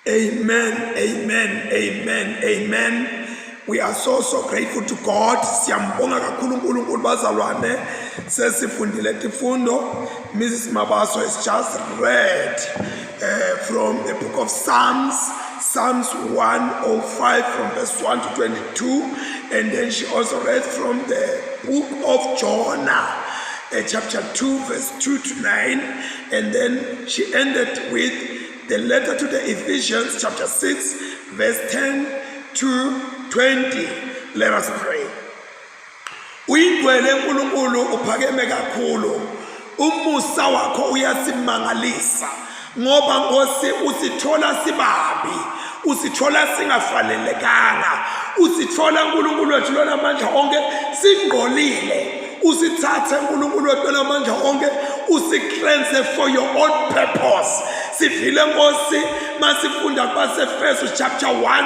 Amen, amen, amen, amen. We are so so grateful to God. Siyambonga kakhulu uNkulunkulu bazalwane. Sesifundile tifundo. Mrs. Mabaso has just read from the book of Psalms, Psalms 105 from verse 1 to 22, and then she also read from the book of Jonah, chapter 2, verse 2 to 9, and then she ended with the letter to the Ephesians, chapter 6, verse 10 to 20. Let us pray. Uyingcwele uNkulunkulu uphakeme kakhulu. Umusa wakho uyasimangalisa ngoba Nkosi usithola sibabi, usithola singafanelekanga, usithola uNkulunkulu wethu lona amandla onke singqolile. Usithathe uNkulunkulu wethu namandla onke usiklense for your own purpose. Sivile Nkosi masifunda kubaseFeso chapter 1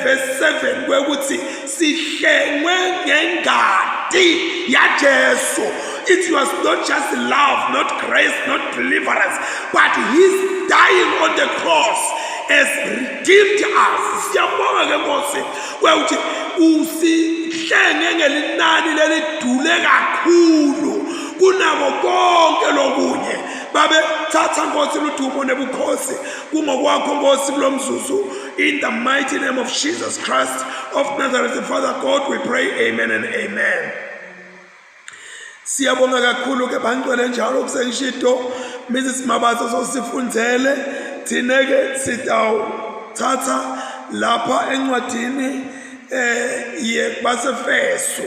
verse 7 kwekuthi sihlengwe ngengati yaJesu. It was not just love, not grace, not deliverance, but his dying on the cross has redeemed us. Siyabonga ke Nkosi kwekuthi usihlenge ngelinani lelidule kakhulu kunako konke lokunye. Babe thatha Nkosi ludumo nebukhosi kungokwakho Nkosi kulomzuzu. In the mighty name of Jesus Christ of Nazareth, the Father God, we pray, amen and amen. Siyabonga kakhulu ke bangcwele njalo kusengishito Mrs Mabaso sosifundzele thina ke sitawuthatha lapha encwadini yebasefeso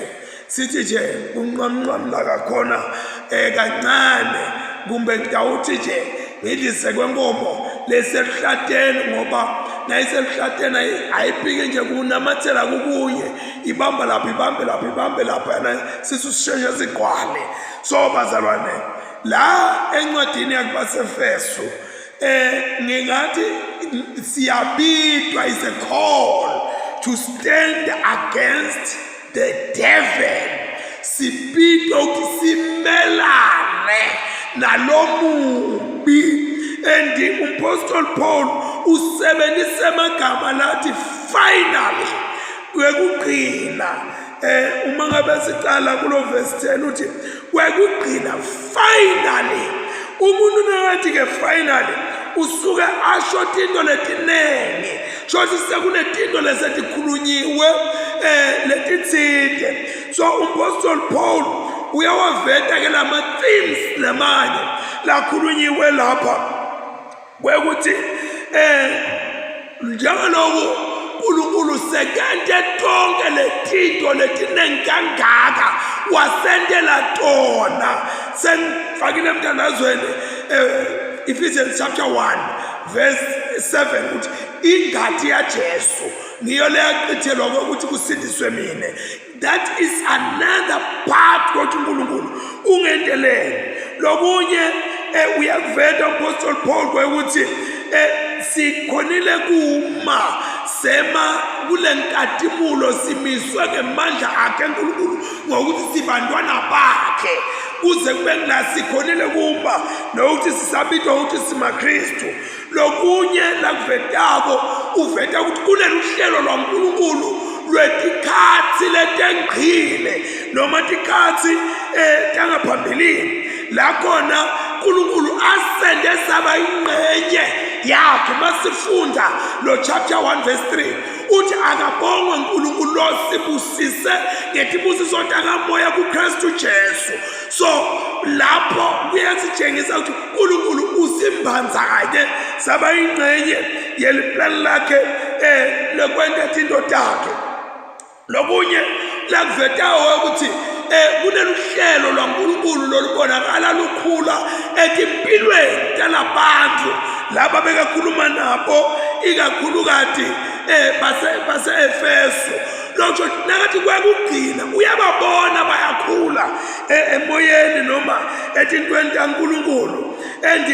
sithi nje kunqamnqamla kakhona kancane kumbe ngitawuthi nje ngidlise kwenkomo leseluhlateni ngoba nayiseluhlateni ayipiki nje kunamathela kukunye ibamba lapha ibambe lapha ibambe lapha sisu sisheshe sigqwale. So bazalwane la encwadini yakubasefeso ngingathi siyabitwa, is a call to stand against the devil. Sibitwa ukuthi simelane nalomubi, and umpostoli Paul usebenzise amagama lathi finally, kwekugcina. Uma ngabe sicala kulo verse 10 uthi kwekugcina, finally. Umuntu nakathi ke finally usuke asho tinto letinengi, shothi sekunetinto lesetikhulunyiwe letitsite. So umpostoli Paul uyawaveta ke lama themes lamanye lakhulunyiwe lapha kwekuthi njengaloku uNkulunkulu sekente tonke letinto letinengi kangaka wasentela tona. Sengifakile emthandazweni Ephesians chapter 1 verse 7 ukuthi ingati yaJesu ngiyo leyachithelwa ukuthi kusindiswe mina. That is another part kokuthi uNkulunkulu ungenteleni. Lokunye uyakuveta umpostoli Paul kwekuthi sikhonile kuma sema kule nkatimulo, simiswe ngemandla akhe uNkulunkulu ngokuthi sibantwana bakhe kuze kube ngila sikhonile kuma nokuthi sisabitwa ukuthi simaKristu. Lokunye lakuvetako uveta ukuthi kulelu hlelo lwaNkulunkulu lwetikhatsi letengcile noma tikhatsi tangaphambilini la khona uNkulunkulu asende saba ingxenye yakhe. Masifunda lo chapter 1 verse 3 uthi akabongwe uNkulunkulu losibusise ngetibusiso takamoya kuKristu Jesu. So lapho kuyasitshengisa ukuthi uNkulunkulu usimbanza kanye saba ingxenye yeliplani lakhe lokwenta tinto takhe. Lokunye lakuvetayo ukuthi kuneluhlelo lwaNkulunkulu lolubonakala lukhula etimpilweni talabantu laba bekakhuluma nabo, ikakhulukati base-Efeso. Lokho nakathi kwekugcina uyababona bayakhula emoyeni noma etintweni taNkulunkulu. And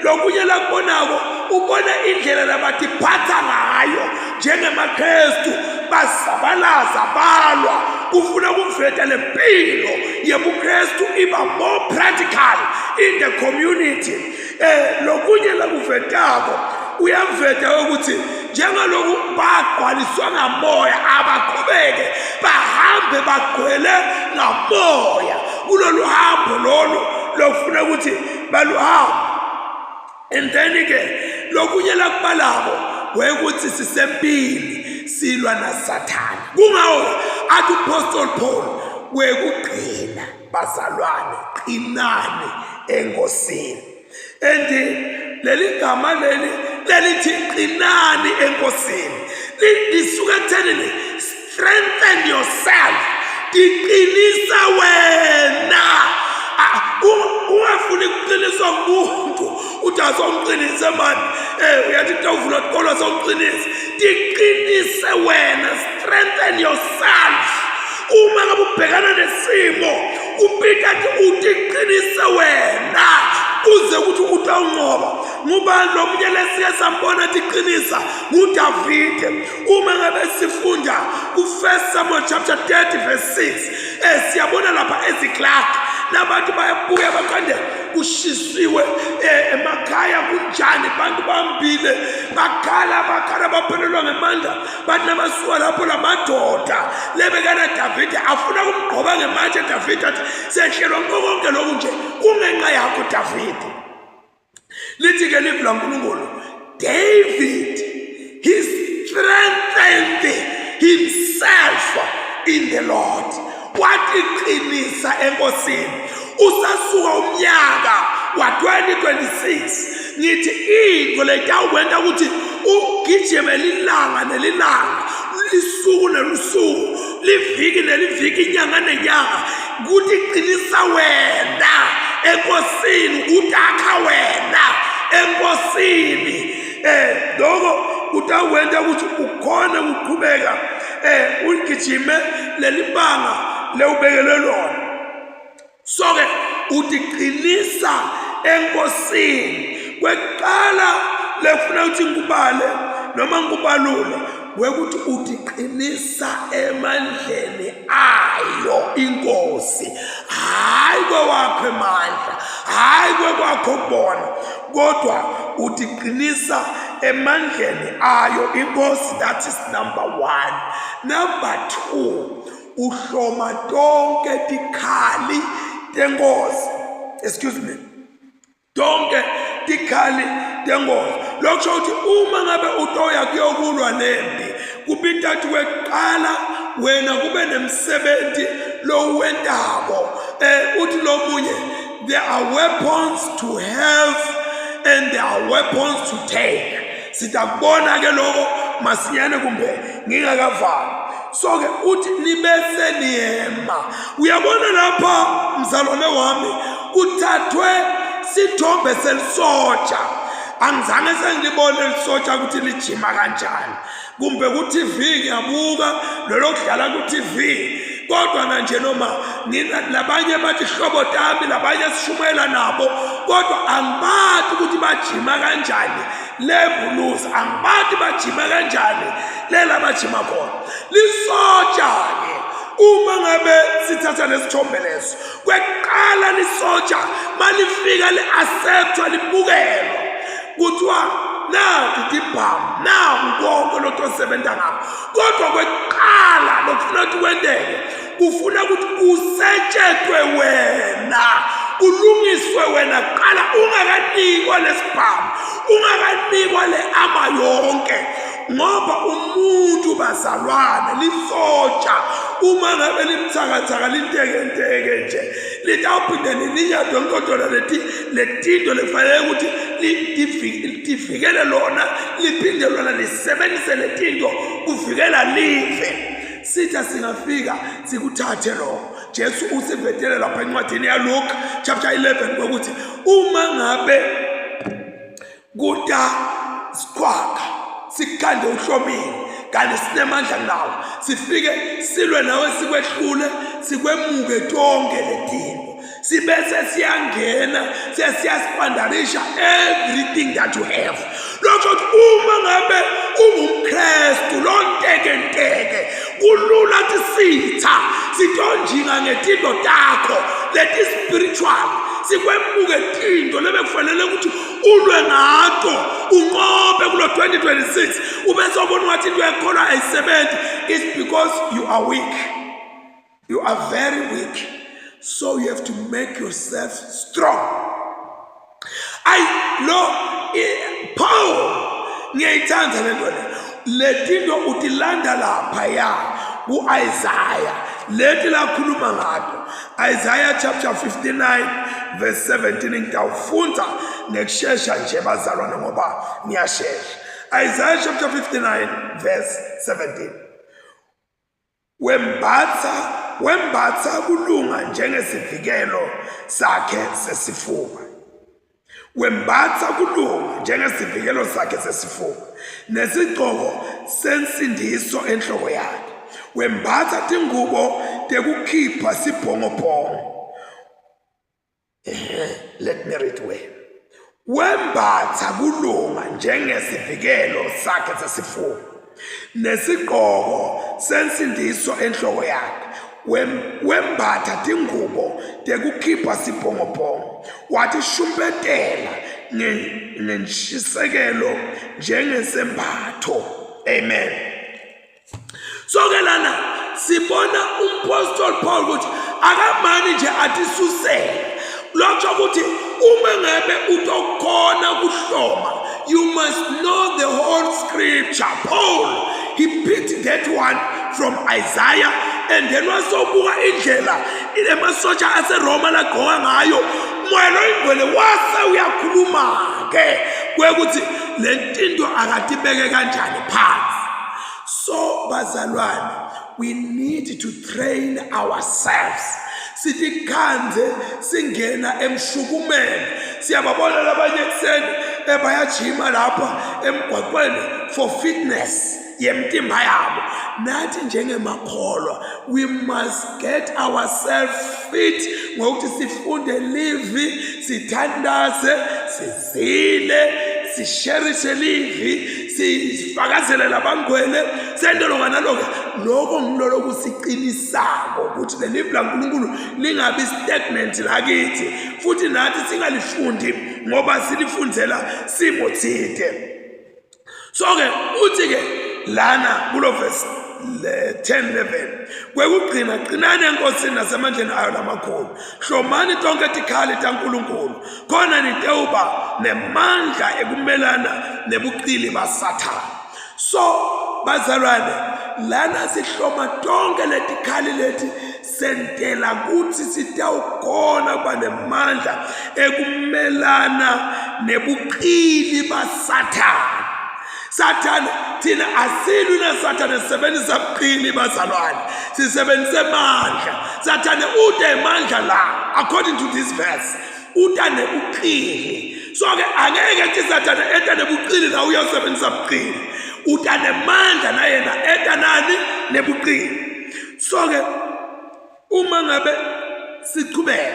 lokunye lakubonako ubona indlela labatiphatha ngayo njengemaKristu, bazabalaza balwa kufuna ukuveta lempilo yebuKristu iba more practical in the community. Lokunye lakuvetako Uyamveta ukuthi njengaloku bagcwaliswa ngamoya, abaqhubeke bahambe bagcwele ngamoya kulolu hambo lolu lokufuna ukuthi baluhambe. And then ke lokunye lakubalako wekuthi sisempini, silwa naSathane. Kungawo athi uPostol Paul, kwekugcina bazalwane, qinani enkosini. And leli gama leli lelithi qinani enkosini lisuka ekuthenini strengthen yourself, tiqinisa wena. Ungafuni kuqiniswa ngumuntu, uthi asongiqinise mani, uyathi kutawuvula tikolo asongiqinise. Tiqinise wena, strengthen yourself. Uma ngabe ubhekana nesimo, uPeter athi utiqinise wena kuze ukuthi utawunqoba. Ngubani lo munye lesiye sambona atiqinisa? NguDavide. Uma ngabe sifunda ku-1 Samuel chapter 30 verse 6, siyabona lapha eZiklag nabantu bayabuya bakhande kushisiwe emakhaya, kunjani, abantu bambile, bakhala bakhala baphelelwa ngemandla. Bathi nabasuka lapho lamadoda lebekana Davide afuna kumgqoba ngematshe Davide, athi sehlelwa konke lokhu nje kungenxa yakho Davide. Lithi ke livi laNkulunkulu, David, he strengthened himself in the Lord. Watiqinisa enkosini. Usasuka umnyaka wa-2026, ngithi into letawukwenta ukuthi ugijime lilanga nelilanga, lisuku nelusuku, liviki neliviki, inyanga nenyanga, kuthi qinisa wena enkosini, utakha wena enkosini. Lokho kutawukwenta ukuthi ukhone ukuqhubeka uligijime leli banga lewubekelwe lona. So-ke utiqinisa enkosini. Kwekuqala lefuna ukuthi ngikubale noma ngikubalule wekuthi utiqinisa emandleni ayo inkosi, hayi kwewakho emandla, hayi kwekwakho kubona, kodwa utiqinisa emandleni ayo inkosi. That is number 1. Number 2, uhloma tonke tikhali tenkosi, excuse me, tonke tikhali tenkosi. Lokho ukuthi uma ngabe utoya kuyokulwa lempi, kubita ukuthi kweqala wena kube nemsebenzi lo wentako. Uthi lo munye, there are weapons to have and there are weapons to take. Sitakubona ke lokho masinyane kumbe ngingakavali. So ke uthi nibese niyema. Uyabona lapha mzalwane wami, kuthathwe sithombe selisotsha. Angizange sengilibone lisotsha ukuthi lijima kanjani, kumbe ku-TV ngiyabuka lolo kudlala ku-TV, kodwa na nje noma labanye bathi hlobo tami, labanye sishumayela nabo, kodwa angibati ukuthi bajima kanjani le bhuluzi, angibati bajima kanjani lela bajima khona. Lisotsha-ke uma ngabe sithatha lesithombe leso, kweqala lisotsha malifika li-acceptwa, libukelwa, kuthiwa naku tibhamu, naku konke lotosebenza ngakho. Kodwa kweqala lokufuna ukuthi kwenteke, kufuna ukuthi kusetshentwe wena, kulungiswe wena kuqala, ungakanikwa lesibhamu, ungakanikwa le ama yonke. Ngoba umuntu bazalwane lisotsha, uma ngabe limthakathaka lintekenteke nje, litawuphinde lilinyadwe nkodwa leti letinto lekufanele ukuthi livikele lona, liphinde lona lisebenzise letinto kuvikela live. Sitha singafika sikuthathe lokho. Jesu usivetele lapha encwadini yaLuke chapter 11 ukuthi uma ngabe kuta sikhwaka sikhande uhlomile kanti sinemandla nawo, sifike silwe nawe, sikwehlule, sikwemuke tonke letinto, sibese siyangena sesiyasipandarisha everything that you have. Lokho ukuthi uma ngabe ungumKristu lontekenteke, kulula ukuthi sitha sitonjinga ngetinto takho leti spiritual, sikwemuke tinto lebekufanele ukuthi ulwe ngato, unqobe. 2026 ubese ubona ungathi into yakholwa ayisebenzi. It's because you are weak. You are very weak. So you have to make yourself strong. Ayi lo Paul ngiyayithanda le nto le. Letinto utilanda lapha ya ku-Isaiah leti lakhuluma ngato. Isaiah chapter 59 verse 17 ngitawufundza ngekushesha nje bazalwane ngoba ngiyashesha. Isaiah chapter 59 verse 17. Wembatha wembatha kulunga njengesivikelo sakhe sesifuba. Wembatha kulunga njengesivikelo sakhe sesifuba nesigcoko sensindiso enhloko yakhe. Wembatha tingubo tekukhipha sibhongobhongo. Let me read well. Wembatha kulunga njengesivikelo sakhe sesifuba nesigqoko sensindiso enhloko yakhe. Wembatha tingubo tekukhipha sibhongobhongo watishumpetela ngenshisekelo njengesembatho. Amen. So ke lana sibona umpostoli Paul ukuthi akamani nje atisusele lokho ukuthi uma ngabe utokhona kuhloma you must know the whole scripture. Paul, he picked that one from Isaiah and then wasobuka indlela emasotsha aseRoma lagqoka ngayo moya loyingcwele wase uyakhuluma ke kwekuthi le ntinto akatibeke kanjani phansi. So bazalwane, we need to train ourselves. Sitikhandze singena emshukumeni. Siyababona labanye ekuseni ebayajima lapha emgwaqweni for fitness yemtimba yabo. Nathi njengemakholwa we must get ourselves fit ngokuthi sifunde livi, sithandaze, sizile, sisherishe livi, sifakazele labangcwele, sente lokho nalokho. Lokho ngilolo kusiqinisako ukuthi leli livi laNkulunkulu lingabi stagnant lakithi futhi nathi singalifundi ngoba silifundzela simo thide. So ke uthi ke lana kulo verse 10 11 kwekugcina qinani enkosini nasemandleni ayo lamakhulu, hlomani tonke tikhali taNkulunkulu khona nitewuba nemandla ekumelana nebuqili baSathane. So bazalwane, lana sihloma tonke letikhali leti sentela kutsi sitawukhona kuba nemandla ekumelana nebuqili baSathane. Sathane thina asilwi naSathane, sisebenzisa buqili bazalwane, sisebenzise amandla. Sathane ude emandla la according to this verse uta nebuqili. So ke angeke kuthi Sathane eta nebuqili la uyosebenzisa buqili, uta nemandla na yena eta nani nebuqili. So ke uma ngabe sichubeka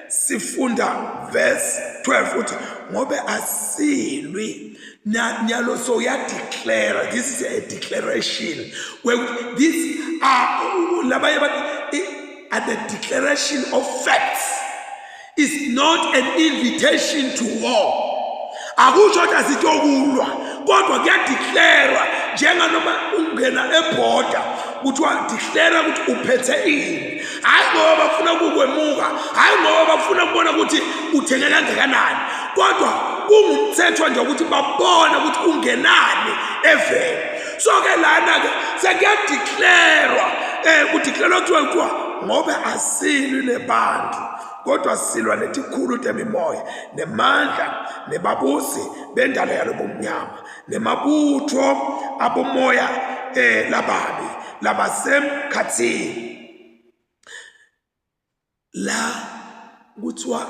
sifunda verse 12 uthi ngobe asilwi nyalo, so uyadeclare, this is a declaration where this are labanye bathi are the declaration of facts, is not an invitation to war. Akusho ukuthi asitokulwa, kodwa kuyadeclarewa njenganoma ungena ebhoda kuthiwa declare ukuthi uphethe ini. Hhayi ngoba bafuna ukukwemuka, hhayi ngoba bafuna ukubona ukuthi uthenge kangakanani, kodwa kungumthetho nje ukuthi babone ukuthi ungenani eveni. So ke lana-ke sekuyadeclarewa um kudeclarewa kuthiwa kuthiwa ngoba asilwi nebantu kodwa silwa netikhulu temimoya nemandla nebabusi bendalo yalobumnyama nemabutho abomoya eh lababi labasemkhathini. La kuthiwa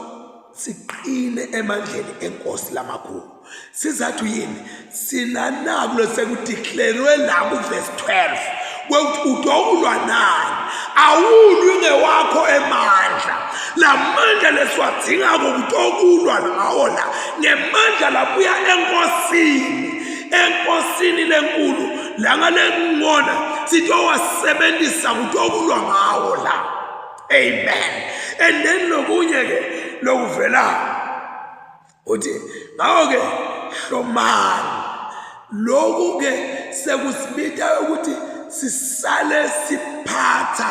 siqine emandleni enkosi lamakhulu. Sizathu yini? Sinanaku lesekudeclarewe la kuverse 12 kwekuthi utokulwa nani, awulwi ngewakho emandla. Lamandla lesiwadzingako kutokulwa ngawo la ngemandla labuya enkosini, enkosini lenkulu langa lengona sitowasebenzisa kutokulwa ngawo la. Amen. And then lokunye ke lokuvelayo uthi ngawo ke hlomani. Lokhu ke sekusibita ukuthi sisale siphatha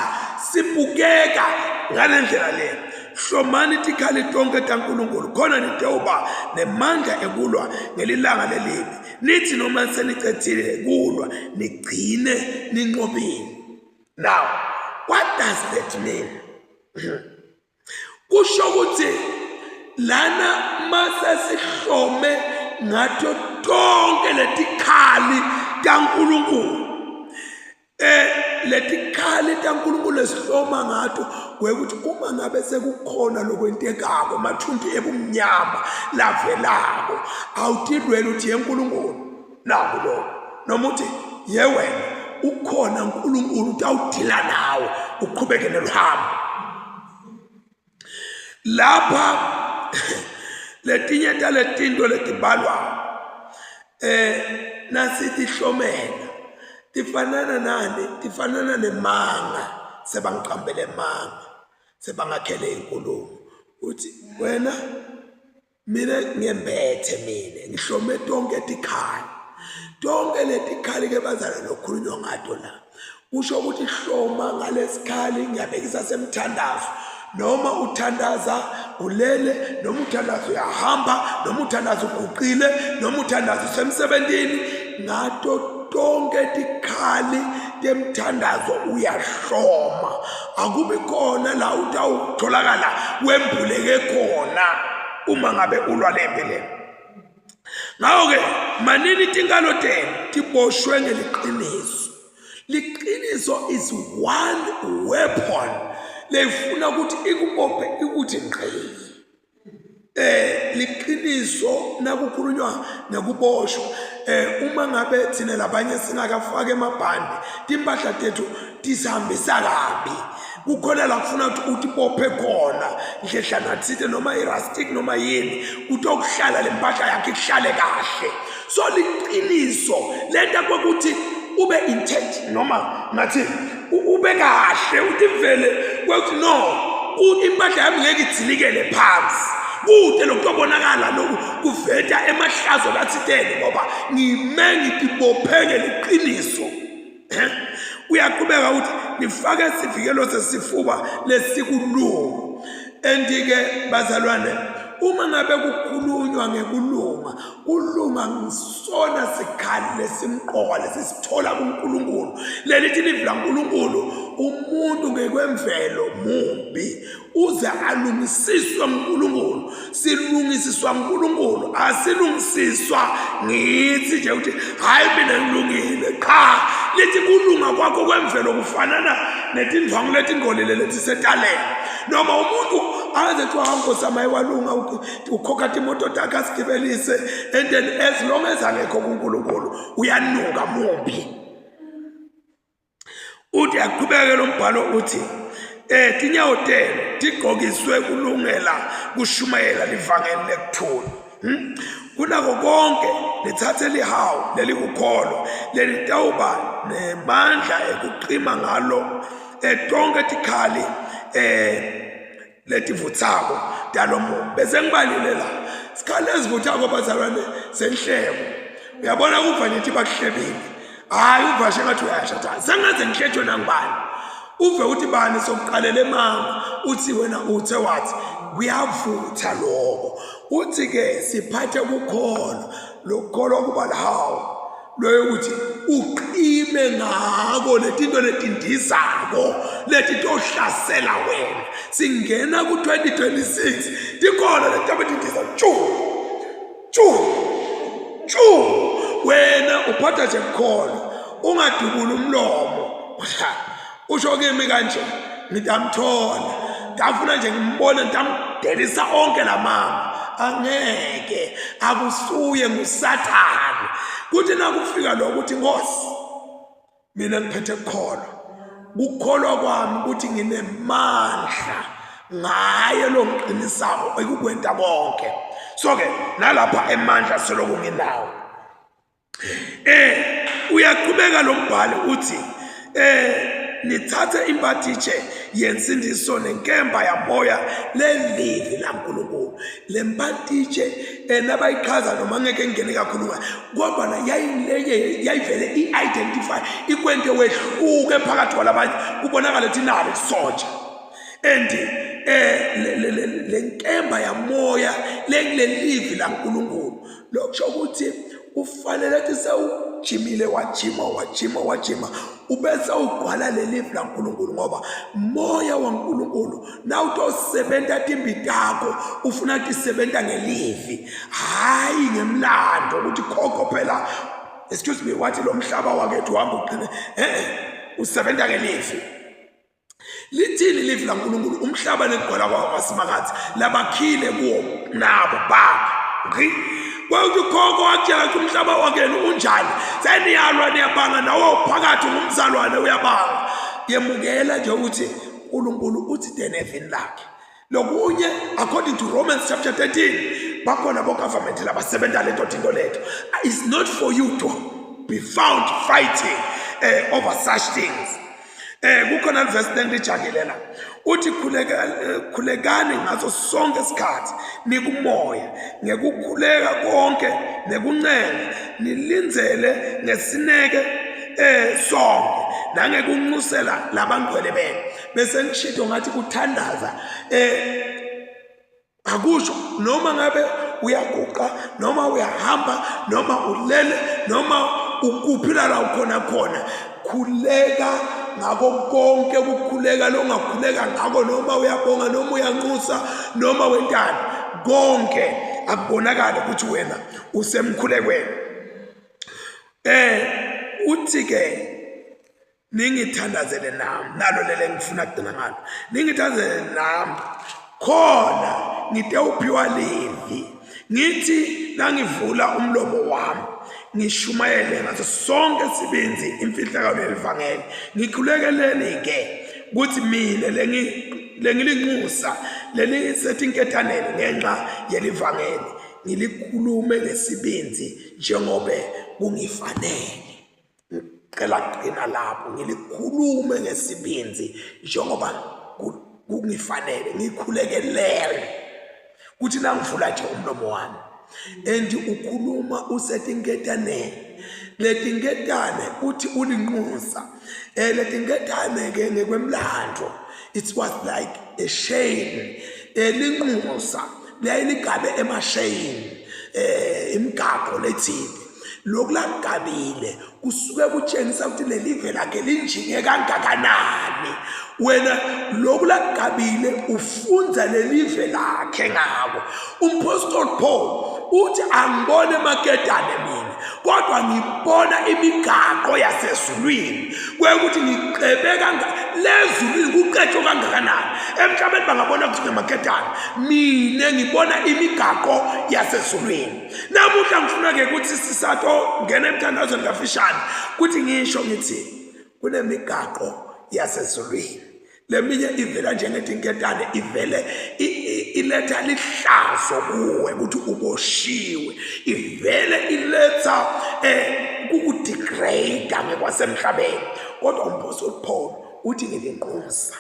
sibukeka ngale ndlela le. Hlomani tikhali tonke taNkulunkulu khona nitewuba nemandla ekulwa ngelilanga lelibi. Nithi noma senicedzile kulwa nigcine ninqobile. Now, what does that mean? Kusho ukuthi lana mase sihlome ngato tonke letikhali taNkulunkulu. Eh letikhali taNkulunkulu esihloma ngato kwekuthi uma ngabe sekukhona lokwentekako mathunti ebumnyama lavelako awutilwela uthi yeNkulunkulu naku lokho noma uthi ye wena ukhona uNkulunkulu utawudila nawe uqhubeke neluhambo lapha. Letinye taletinto letibalwa nasithi hlomela tifanana nani? Tifanana nemanga. Sebangiqambele emanga, sebangakhele inkulumo, uthi wena mina ngembethe, mina ngihlome tonke tikhali. Tonke letikhali ke bazalwane lokhulunywa ngato la, kusho ukuthi hloma ngalesikhali, ngiyabekisa semthandazo, noma uthandaza ulele, noma uthandaza uyahamba, noma uthandaza uguqile, noma uthandaza usemsebentini, ngato tonke tikhali temthandazo uyahloma. Akubi khona la utawutholakala wembuleke khona uma ngabe ulwa lempi le. Ngakho-ke manini tinkalo tenu tiboshwe ngeliqiniso. Liqiniso is one weapon lefuna ukuthi ikubophe ikuthi ngqi. Liqiniso nakukhulunywa ngekuboshwa, uma ngabe thina labanye singakafaki emabhande, timpahla tethu tisihambisa kabi. Kukhona la kufuna ukuthi utibophe khona ndledlana thile, noma irastic noma yini, kutokuhlala le mpahla yakhe ikuhlale kahle. So liqiniso lenta kwekuthi ube intact, noma ngathi ube kahle, uthi vele kwekuthi no, impahla yami ngeke idzilikele phansi kude lokutobonakala lokhu kuveta emahlazo lathiteni, ngoba ngime ngitibophe ngeliqiniso. Uyaqhubeka ukuthi nifake isivikelo sesifuba lesikulunga. And-ke bazalwane, uma ngabe kukhulunywa ngekulunga, kulunga ngisona sikhali lesimqoka lesisithola kuNkulunkulu. Lelithi livi laNkulunkulu, umuntu ngekwemvelo mumbi uze alungisiswe nguNkulunkulu. Silungisiswa nguNkulunkulu, asilungisiswa ngithi nje ukuthi hayi mina ngilungile. Cha, lithi kulunga kwakho kwemvelo kufanana netindwangu letingcolile letisetaleni. Noma umuntu aze kuthiwa nkosi yami walunga, ukhokha timoto takhe asigibelise, and then as long as angekho kuNkulunkulu uyanuka, mumbi. Uthi aqhubeke lo mbhalo uthi tinyawo tenu tigqokiswe kulungela kushumayela livangeli lekuthula. Kunako konke nithathe lihawu lelikukholwa lelitawuba nemandla ekuqima ngalo tonke tikhali letivuthako talomubi. Bese ngibalile la sikhali esivuthako bazalwane senhlebo. Uyabona kuva nje bakuhlebile, hhayi uva shengathi uyasha, cha sengaze ngihletshwe nangibani, uve uthi bani sokuqalela emanga, uthi wena uthe wathi kuyavutha lokho. Uthi-ke siphathe kukholwa, lokukholwa kuba lihawu loyo ukuthi uqime ngako letinto letindizako letitohlasela wena. Singena ku-2026, tikhona leti tindiza tshu tshu tshu, wena uphatha nje kukholwa, ungadubuli umlomo usho kimi kanje, ngitamthola ngafuna nje ngimbone, ngitamdelisa onke lamanga. Angeke, akusuye, nguSathane. Kuthi nakufika lokho uthi Nkosi, mina ngiphethe kukholwa, kukholwa kwami ukuthi nginemandla ngaye lo ngiqinisako ekukwenta konke. So ke nalapha emandla seloku nginawo. Uyaqhubeka lo mbhali uthi nithathe impatitshe yensindiso nenkemba yamoya lelivi laNkulunkulu. laNkulunkulu. Le mpantitshe nabayichaza noma ngeke ngingene kakhulu ngayo, kodwa na yayilenye yayivele i-identify ikwente wehluke phakathi kwalabanye kubonakala ukuthi nalo isotsha. And le nkemba yamoya lengilelivi laNkulunkulu lokusho ukuthi kufanele ukuthi sewujimile wajima wajima wajima ubese ugqwala lelivi laNkulunkulu ngoba moya waNkulunkulu nawutosebenta timbi takho ufuna tisebenta ngelivi hayi ngemlando ukuthi khokho phela excuse me wathi lo mhlaba wakethu uhamba uqine eh usebenta ngelivi. Lithini livi laNkulunkulu umhlaba nekugcwala kwawo kwasimakadze labakhile kuwo nabo bakhe ngqi kwawuthi ukhokho wakutshela ukuthi umhlaba wakenu unjani seniyalwa niyabanga nawe uphakathi ngumzalwane uyabanga yemukela nje ukuthi uNkulunkulu uthi denevini lakhe lokunye according to Romans chapter 13 bakhona bo-government labasebenza leto tinto leto. It's not for you to be found fighting over such things. Kukhona verse lengilijakile la uthi khuleka khulekani ngaso sonke isikhathi nikumoya ngekukhuleka konke nekuncenga nilindzele ngesineke sonke nangekunxusela labangcwele benu. Bese ngishito ngathi kuthandaza akusho noma ngabe uyaguqa noma uyahamba noma ulele noma ukuphi la ukhona khona, khuleka ngako konke ukukhuleka longakhuleka ngako, noma uyabonga noma uyanxusa noma wentani, konke akubonakale ukuthi wena usemkhulekweni. Uthi ke ningithandazele nami, nalo lele ngifuna kugcina ngalo, ningithandazele nami khona ngitewuphiwa livi, ngithi nangivula umlomo wami ngishumayele ngaso sonke isibindi imfihlakalo yelivangeli. Ngikhulekeleni ke ukuthi mina lengilinxusa lelisetinketaneni ngenxa yelivangeli ngilikhulume ngesibindi njengobe kungifanele. Ngicela kugcina lapho, ngilikhulume ngesibindi njengoba kungifanele, ngikhulekelele kuthi nangivula nje umlomo wami and ukhuluma usetinketaneni letinketane uthi ulinxusa letinketane ke ngekwemlando it was like a shame linxusa liyayiligabe emasheyini imigaqo lethile lokhu lakugabile kusuke kutshengisa ukuthi lelive lakhe linjinge kangakanani. Wena lokhu lakugabile ufunza lelive lakhe ngako. Umphostoli Paul uthi angibone emaketane mina kodwa ngibona imigaqo yasezulwini kwekuthi ngicebe kanga lezulwini kucetshwe kangakanani. Emhlabeni bangabona ukuthi kunemaketane, mina ngibona imigaqo yasezulwini. Namuhla ngifuna ke ukuthi sisato ngena emthandazweni kafishane ukuthi ngisho ngithi kunemigaqo yasezulwini leminye ivela njengetinketane ivele iletha lihlazo kuwe ukuthi uboshiwe, ivele iletha kukudegrade ngekwasemhlabeni. Kodwa umphostoli Paul uthi ngilinqusa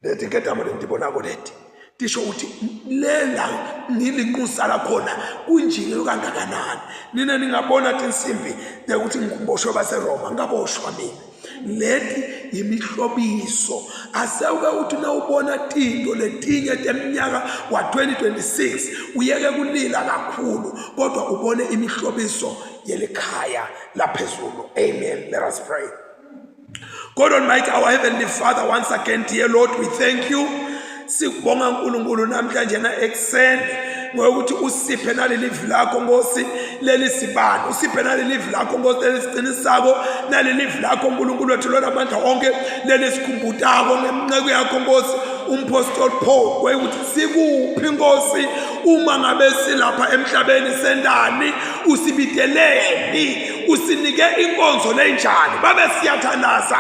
leti nketamo lentibonako leti tisho ukuthi lela ngilinxusa lakhona kunjinge kangakanani. Nina ningabona tinsimbi tekuthi ngiboshwe baseRoma, ngaboshwa mina. Leti yimihlobiso. Asewuke uthi nawubona tinto letinye teminyaka wa-2026 uyeke kulila kakhulu kodwa ubone imihlobiso yelikhaya laphezulu. Amen. Let us pray. God Almighty, our Heavenly Father, once again, dear Lord, we thank you. Sikubonga uNkulunkulu namhlanje na ekuseni ngokuthi usiphe naleli livi lakho Nkosi leli sibani, usiphe naleli livi lakho Nkosi leli siqinisako, naleli livi lakho uNkulunkulu wethu lona amandla onke leli sikhumbutako ngenceku yakho Nkosi umphostoli Paul kwekuthi sikuphi Nkosi uma ngabe silapha emhlabeni sendani usibiteleni usinike inkonzo lenjani babe siyathandaza.